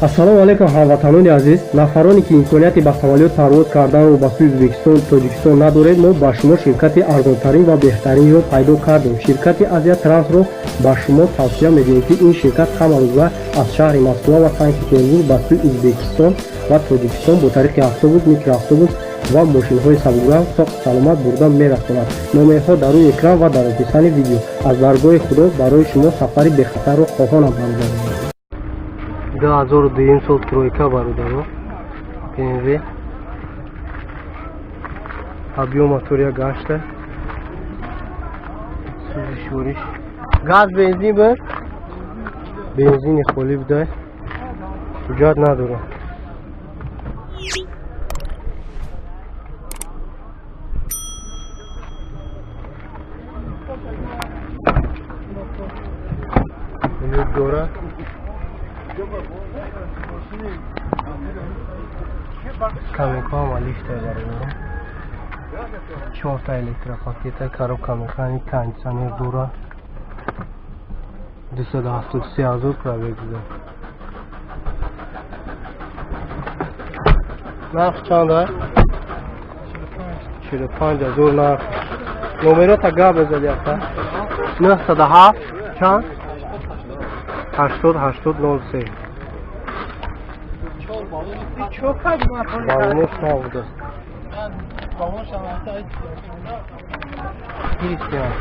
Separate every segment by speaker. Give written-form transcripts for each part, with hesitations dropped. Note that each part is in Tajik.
Speaker 1: Ассалому алайкум, ҳамватанони азиз. Нафароне ки имконияти ба самолёт парвоз карданро ба сӯи Ӯзбекистон, Тоҷикистон надоред, мо ба шумо ширкати арзонтарин ва беҳтаринро пайдо кардем. Ширкати Азия Трансро ба шумо тавсия медиҳем, ки ин ширкат ҳамарӯза аз шаҳри Москва ва Санкт Петербург ба сӯи Ӯзбекистон ва Тоҷикистон бо тариқи автобус, микроавтобус ва мошинҳои сабукранг соқу саломат бурда мерасонад. Номерҳо дар рӯи экран ва дар описании видео. Аз даргоҳи Худо барои шумо сафари бехатарро хоҳонам, бародарон. 2002 сол, тройка, бародаро, БМВ, объём мотор як ҳашта, сӯзишвориш газ, бензин буд, бензини холӣ будай, ҳуҷҷат надорад. Люк дорад. Камекоама лифта, бародаро, чорта электропакета, коробка механик, кондиционер дора. 273 000 пробег буда. Нарх чанд аст? 45 000 нарх. Номерота гап мезади, ака. 907 чанд? 80 80 03. Балонош нав будааст. Гирифтиам.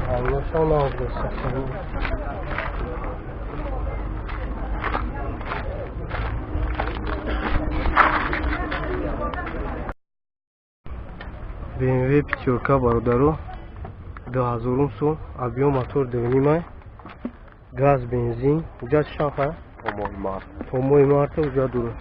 Speaker 1: Балоношам нав будааст. BMW пятёрка, бародаро, 2000-ум сол, объём мотор дунимай, газ, бензин. Ҳуҷҷат чанд?
Speaker 2: То моҳи март.
Speaker 1: То моҳи марта ҳуҷҷат дорад.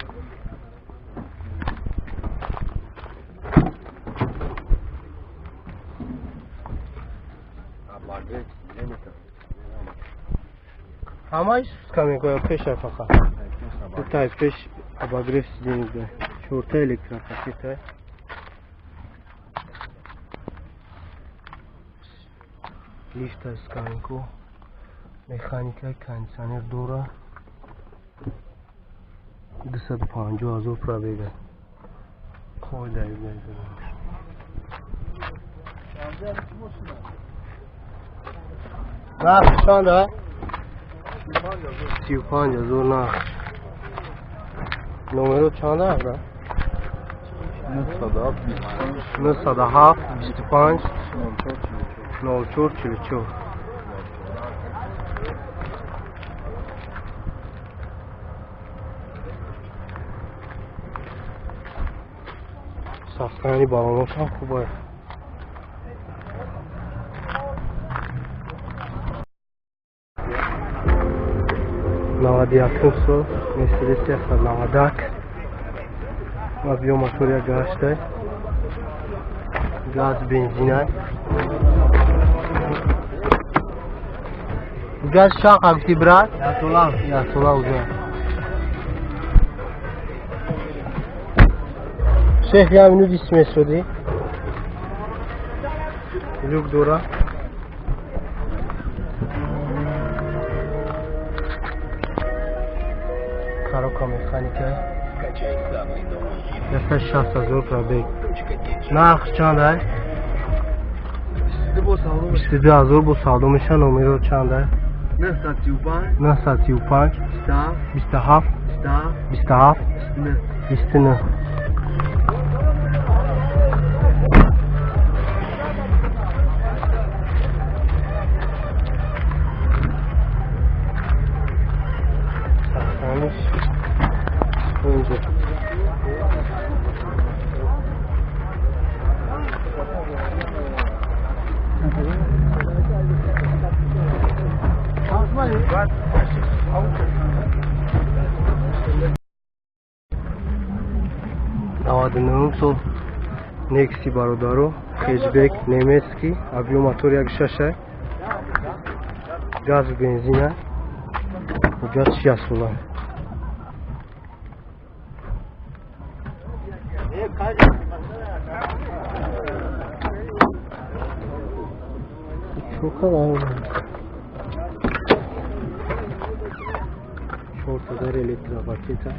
Speaker 2: Обогрев сиденья.
Speaker 1: Ҳамаи скамейкоя пеша фақат? Дутай пеш обогрев сиденья да, чорта электропакета, лифта, скамейко, механика, кондиционер дора. 250 000 пробега. Қой даида. Нарх чанда? 35 000 нарх. Номеро чанда аст?
Speaker 2: 907
Speaker 1: 907 25
Speaker 2: 04
Speaker 1: 04 44. Сохтани балоношам хуб аст. 91-ум сол, Мерседес 190, объём мотор як ҳаштай, газ, бензинай. Газ чанд гуфти, брат?
Speaker 2: Ясула.
Speaker 1: Ясула уже. Шех, я минут месоди. Люк дора. Коробка механика. 160 000 пробег. Нарх чанд аст? 22 000 бо савдо меша. Номеро чанд аст?
Speaker 2: 935
Speaker 1: 935
Speaker 2: 27
Speaker 1: 27
Speaker 2: 27
Speaker 1: 27 29. Сохраниш инҷо. 99-ум сол, Некси, бародаро, хэтчбек, немецкий, объём мотор як шашай, газу бензина, ҳуҷҷат 6 сола. Чӯ кардам? Чорта дар электропакета.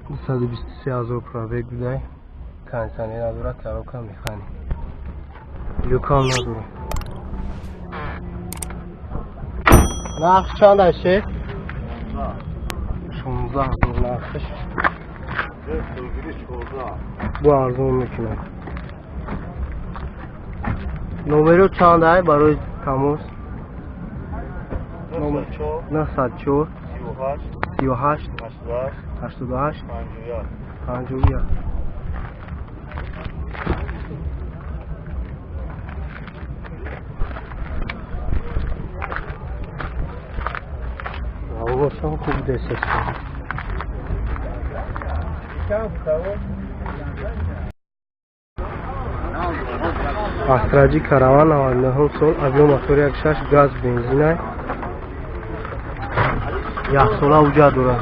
Speaker 1: 223 000 пробег будай. Кондиционер надорад, коробка механик. Люкам надорад. Нарх чанд аст, шеф? 16 000 нархш. Бу арзон мекунад. Номеро чанд ай барои тамос? 904 38 88 51. Овозам хуб десест. Астра Ҷи Караван 99 сол, объём мотор 1.6, газ, бензинай. Яксола ҳуҷҷат дорад.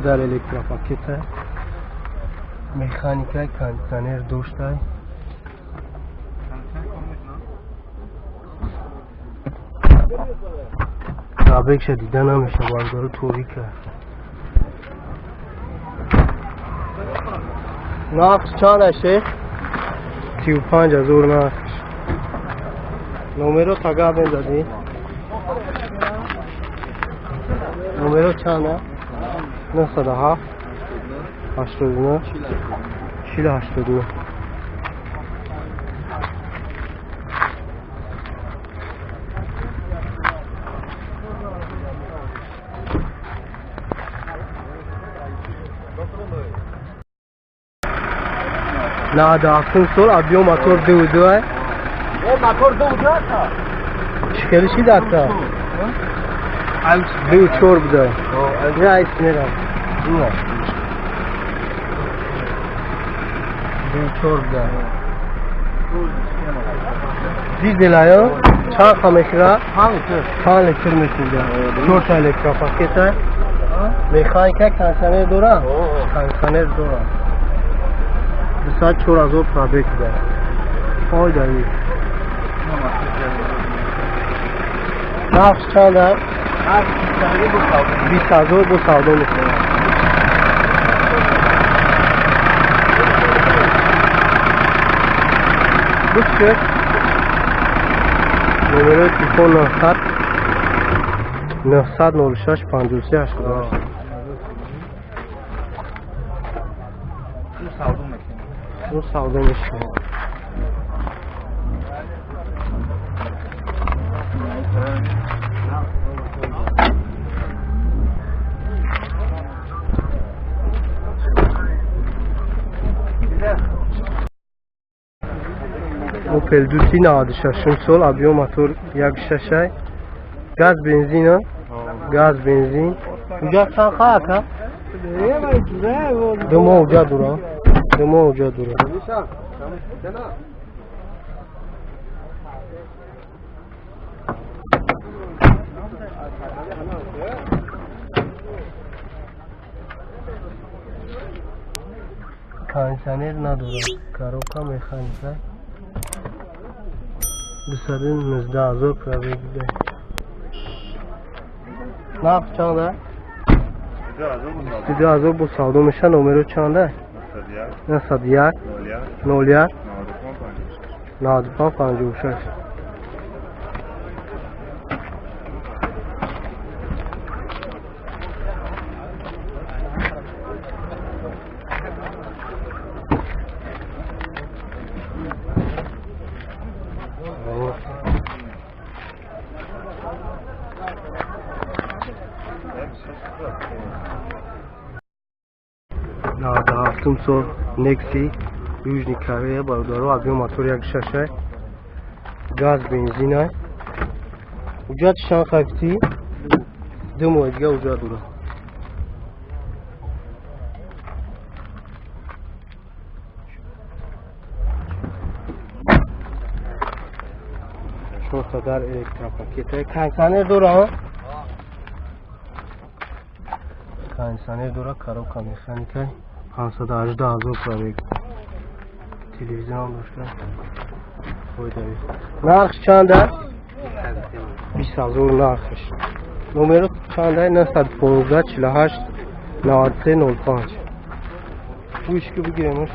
Speaker 1: Дар электропакета, механика, кондиционер доштай. Пробегша дида намеша, бардору торика. Нарх чанд аст, шеф? 35 000 нархш. Номеро тага бендадӣ? Номеро чанд аст? 907 89 40 89. 97 сол, объём мотор 2.2.
Speaker 2: Мотор 2.2 аст.
Speaker 1: Чӣ хеле шид ака? 2.4 буда. Айс мерам. 2.4 буда. Дизел аю чанд ха мехӯрад? 5 литр мехӯрда. Чорта электропакета. Механика, кондиционер дора? Кондиционер дора. 204 000 пробег буда. Фойдаи. Нарх чанд аст? 20 000 бо савдо мекунад. Буд шуд. Номерои телефон 900 906 53 88. Бу савдо мешавад. Opel Duty 96 сол, объём мотор 1.6, газ, бензин, газ, бензин. Уҷа чанд ха ака? 2 моҳ уҷа дора. 2 моҳ уҷа дора. Кондиционер надорад. Коробка механика. 219 000 пробег буда. Нарх чанд аст? 22 000 бо савдо меша. Номеро чанд аст? 901 01 95 56. 97 сол Некси Южный Корея, бародаро, объём мотор 1.6, газ, бензина. Уҷат чанд хафти? 2 моҳ дига уҷат дорад. Чорта дар электропакета. Кондиционер дора? Кондиционер дора, коробка механика, 518 000 пробег. Телевизорам дошта. Фойдави. Нарх чанда? 20 000 нархш. Номеро чанда? 915 48 93 05. Пӯш ки бигиремш.